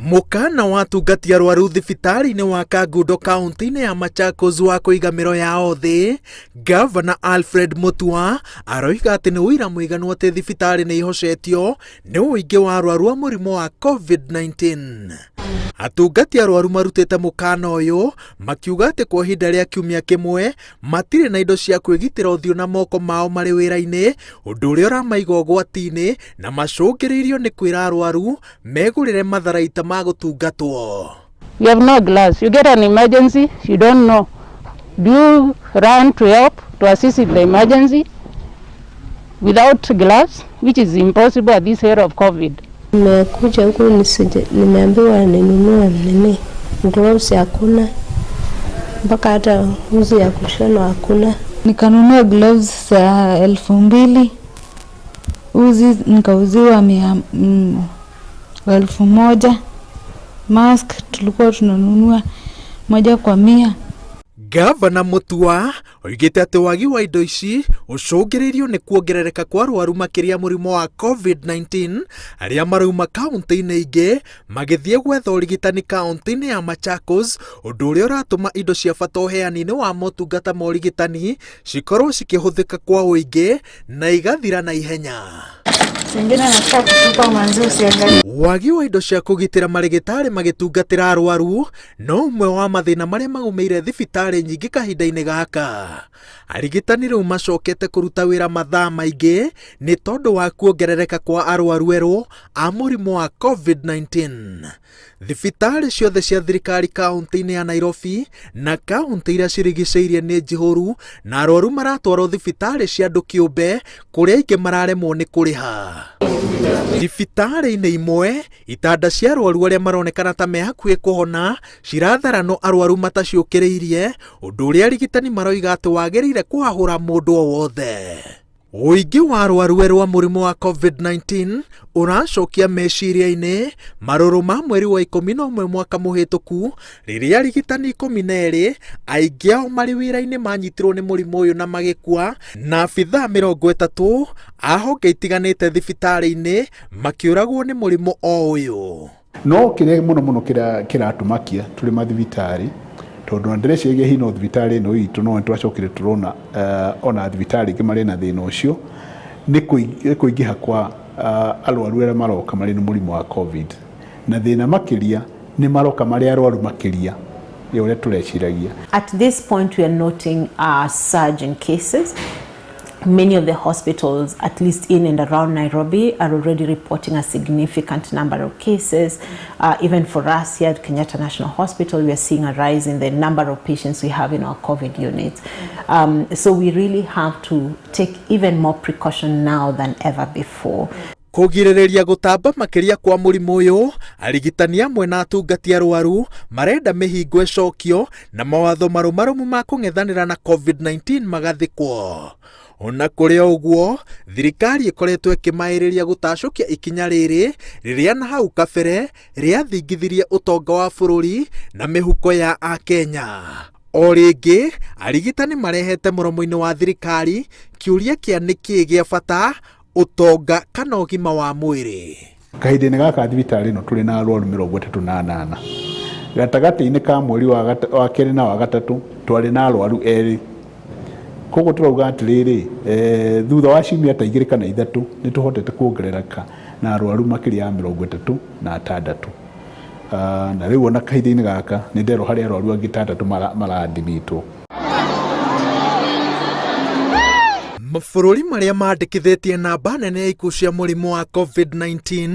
Mũkana wa atungati arwaru thibitarĩ-inĩ wa Kangundo kaunti-inĩ ya Machakos wa kũiga mĩro yao thĩ, Gavana Alfred Mutua aroiga atĩ nĩ ũira mũiganu atĩ thibitarĩ nĩ ihocetio nĩ ũingĩ wa arwaru a mũrimũ wa COVID-19. Atungati arwaru marutĩte mũkana ũyũ makiuga atĩ kwa ihinda rĩa kiumia kĩmwe matirĩ na indo cia kwĩgitĩra ũthiũ na moko mao marĩ wĩra-inĩ, ũndũ ũrĩa ũramaiga ũgwati-inĩ na macũngĩrĩirio nĩ kwĩra arwaru megũrĩre matharaita ma gũtungatwo. You have no gloves. You get an emergency, you don't know. Do you run to help, to assist in the emergency without gloves, which is impossible at this era of COVID? Nimekuja huku nisije, nimeambiwa ninunue nini gloves, hakuna mpaka hata uzi ya kushona hakuna. Nikanunua gloves za 2000, uzi nikauziwa 1000, mask tulikuwa tunanunua moja kwa 100. Gavana Mutua oigĩte atĩ wagi wa indo ici ũcũngĩrĩirio nĩ kuongerereka kwa arwaru makĩria mũrimũ wa COVID-19 arĩa marauma kaunti-inĩ ingĩ magĩthiĩ gwetha ũrigitani kaunti-inĩ ya Machakos, ũndũ ũrĩa ũratũma indo cia bata ũheani-inĩ wa motungata ma ũrigitani cikorwo cikĩhũthĩka kwa ũingĩ na igathira na ihenya. Zingine nataka kutupa manzi usiangalie. Wagi wa indo cia kũgitĩra marĩgĩtarĩ magĩtungatĩra arwaru no ũmwe wa mathĩna marĩa magũmĩire thibitarĩ nyingĩ kahinda-inĩ gaka. Arigitani rĩu macokete kũruta wĩra mathaa maingĩ nĩ tondũ wa kuongerereka kwa arwaru erũ a mũrimũ wa COVID-19. Thibitarĩ ciothe cia thirikari kaunti-inĩ ya Nairobi na kaunti iria cirigicĩirie nĩ njihũru na arwaru maratwarwo thibitarĩ cia andũ kĩũmbe kũrĩa aingĩ mararemwo nĩ kũrĩha. Thibitarĩ-inĩ imwe itanda cia arwaru arĩa maronekana ta me hakuhĩ kũhona ciratharanwo arwaru mataciũkĩrĩirie, ũndũ ũrĩa arigitani maroiga atĩ wagĩrĩire kũhahũra mũndũ o wothe. Ũingĩ wa arwaru erũ a mũrimũ wa COVID-19 ũracokia meciria-inĩ marũrũ ma mweri wa 11 mwaka mũhĩtũku rĩrĩa arigitani 12 aingĩ ao marĩ wĩra-inĩ manyitirwo nĩ mũrimũ ũyũ na magĩkua, na abithaa 30 a honge itiganĩte thibitarĩ-inĩ makĩũragwo nĩ mũrimũ o ũyũ. No kĩrĩa mũno mũno kĩratũmakia tũrĩ mathibitarĩ, tondũ ndĩreciria hihi no thibitarĩ ĩno itũ no twacokire tũrona ona thibitarĩ ingĩ marĩ na thĩna ũcio, nĩ kũingĩha kwa arwaru arĩa maroka marĩ na mũrimũ wa COVID, na thĩna makĩria nĩ maroka marĩ arwaru makĩria ya ũrĩa tũreciragia. At this point we are noting a surge in cases. Many of the hospitals, at least in and around Nairobi, are already reporting a significant number of cases. Even for us here at Kenyatta National Hospital, we are seeing a rise in the number of patients we have in our COVID units. So we really have to take even more precaution now than ever before. Kũgirĩrĩria gũtamba makĩria kwa mũrimũ ũyũ, arigitani amwe na atungati arwaru marenda mĩhingo ĩcokio na mawatho marũmarũmu ma kũng'ethanĩra na COVID-19 magathĩkwo. Ona kũrĩ o ũguo, thirikari ĩkoretwo ĩkĩmaĩrĩria gũtacũkia ikinya rĩrĩ rĩrĩa na hau kabere rĩathingithirie ũtonga wa bũrũri na mĩhuko ya Akenya. O rĩngĩ, arigitani marehete mũromo-inĩ wa thirikari kĩũria kĩa nĩkĩĩ gĩa bata, ũtonga kana ũgima wa mwĩrĩ. Kahinda-inĩ gaka thibitarĩ ĩno tũrĩ na arwaru 38. Gatagatĩ-inĩ ka mweri wa kerĩ na wa gatatũ twarĩ na arwaru 2. Koguo tũrauga atĩrĩrĩ, thutha wa ciumia ta 2 kana 3 nĩ tũhotete kuongerereka na arwaru makĩria ya 36. Na rĩu ona kahinda-inĩ gaka nĩ nderwo harĩ arwaru angĩ 6 marathimĩtwo. Mabũrũri marĩa mandĩkithĩtie namba nene ya ikuũ cia mũrimũ wa COVID-19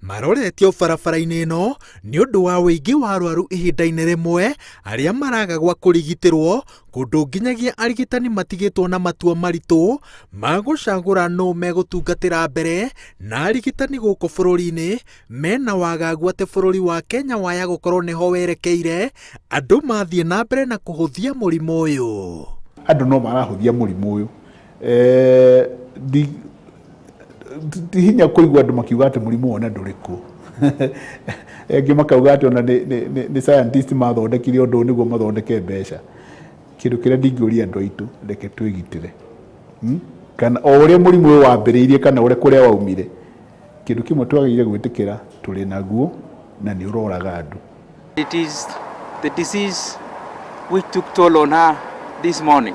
maroretio barabara-inĩ ĩno nĩ ũndũ wa ũingĩ wa arwaru ihinda-inĩ rĩmwe arĩa maraga gwa kũrigitĩrwo, kũndũ nginyagia arigitani matigĩtwo na matua maritũ ma gũcagũra nũ megũtungatĩra mbere, na arigitani gũkũ bũrũri-inĩ mena wagagu atĩ bũrũri wa Kenya waya gũkorwo nĩho werekeire, andũ mathiĩ na mbere na kũhũthia mũrimũ ũyũ. Andũ no marahũthia mũrimũ ũyũ. Ti hinya kũigua andũ makiuga atĩ mũrimũ wona ndũrĩ kuo. Angĩ makauga atĩ ona nĩ scientist mathondekire ũndũ ũyũ nĩguo mathondeke mbeca. Kĩndũ kĩrĩa ndingĩũria andũ aitũ, reke twĩgitĩre. Kana o ũrĩa mũrimũ ũyũ wambĩrĩirie kana ũrĩa kũrĩa waumire, kĩndũ kĩmwe twagĩrĩire gwĩtĩkĩra tũrĩ naguo Na nĩ ũroraga andũ. It is the disease which took toll on her this morning.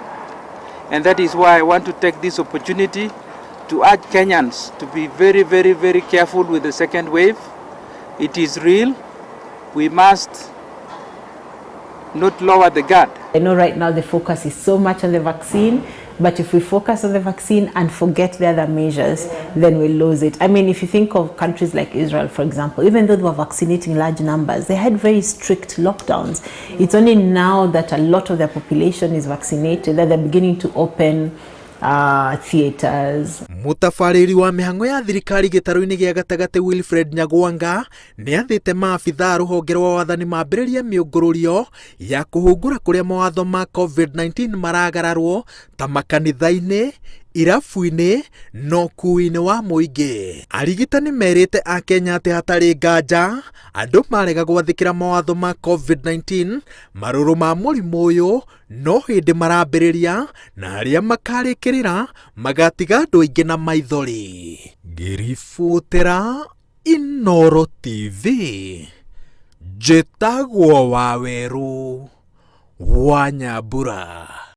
And that is why I want to take this opportunity to urge Kenyans to be very, very, very careful with the second wave. It is real. We must not lower the guard. I know right now the focus is so much on the vaccine, but if we focus on the vaccine and forget the other measures, then we lose it. I mean, if you think of countries like Israel, for example, even though they were vaccinating large numbers, they had very strict lockdowns. It's only now that a lot of their population is vaccinated that they're beginning to open theaters. Mũtabarĩri wa mĩhang'o ya thirikari gĩtarũ-inĩ gĩa gatagatĩ Wilfred Nyagwanga nĩ athĩte maabitha a rũhonge rwa wathani mambĩrĩrie mĩũngũrũrio ya kũhungura kũrĩa mawatho ma COVID-19 maragararwo ta makanitha-inĩ, irabu-inĩ na ũkuui-inĩ wa mũingĩ. Arigitani merĩte akenya atĩ hatarĩ nganja andũ marega gwathĩkĩra mawatho ma COVID-19 marũrũ ma mũrimũ ũyũ no hĩndĩ marambĩrĩria na arĩa makarĩkĩrĩra magatiga andũ aingĩ na maithori. Ngĩribotera Inooro TV njĩtagwo Wawerũ wa Nyambura.